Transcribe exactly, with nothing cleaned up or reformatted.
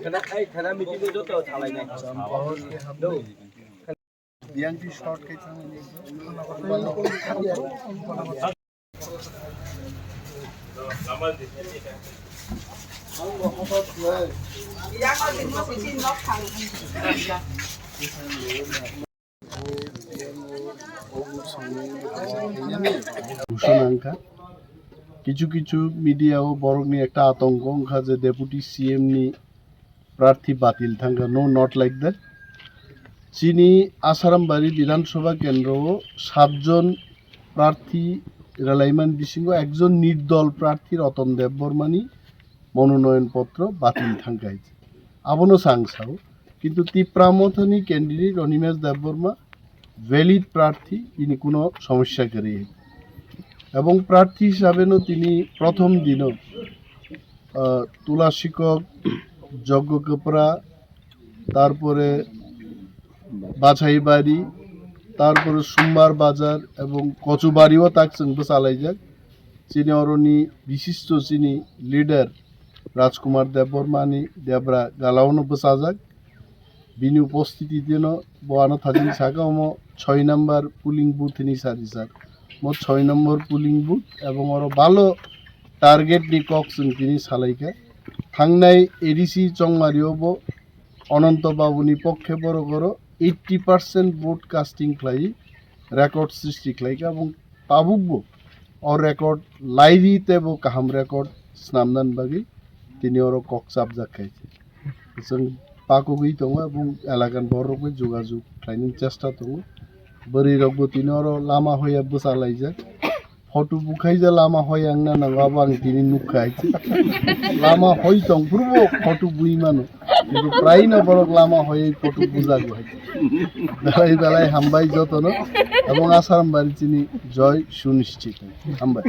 Khana, ai, khana meeting o joto thalai nai. Yang di short khe thang. ঘোষণা অংখা। কিছু কিছু মিডিয়াও বরং একটা আতঙ্ক অংখা যে ডেপুটি সিএম নি প্রার্থী বাতিল থাঙ্গা, no, not like that. Chini Asarambaria বিধানসভা কেন্দ্রও সাতজন প্রার্থী রেলাইমান বিসিংহ একজন নির্দল প্রার্থী রতন দেববর্মানি মনোনয়ন পত্র বাতিল থাঙ্গা হয়েছে। আবনো সাংসাও কিন্তু তিপ্রা মথনি ক্যান্ডিডেট অনিমেষ দেববর্মা ভ্যালিড প্রার্থী, ইনি কোনো সমস্যা করে এবং প্রার্থী হিসাবে নো তিনি প্রথম দিনও আহ, তুলা শিক্ষক, যজ্ঞ কপরা, তারপরে বাছাইবাড়ি, তারপরে সোমবার বাজার এবং কচুবাড়িও তাক চুংবো চালাইজাক। Chini oroni বিশিষ্ট chini লিডার রাজকুমার দেববর্মানি দেবরা গালাওনো বসাজাক। Bini উপস্থিতি দিনো bo ano thajin saka omo ছয় নম্বর polling booth ni sadi sar. Mo ছয় নম্বর polling booth এবং oro balo target ni kok chwng tini salaikha. Thangnai ADC Chongmari o bo Ananto Babu ni pokkhe borok oro eighty percent vote casting khlai record srishti khlaikha এবং tabuk bo o record lairi tebo kaham record snamnani bagwi tini oro kok chapjak khai. Chwng pakugwi tongo, ebong elakan borok bai jogajog khlainani chesta tongo. Bwrwi rokbo tini oro lama hoya bwsa laijak. Photo bukhaija lama hoya wngna nango, abo ang tini nukha hai se. Lama hoi tong phuru bo photo bui mano. Kintu prai no borok lama hoyai photo bujago hai se. Belai belai hambai jotono. Ebong Asaram bari chini joy sunischit. Hambai.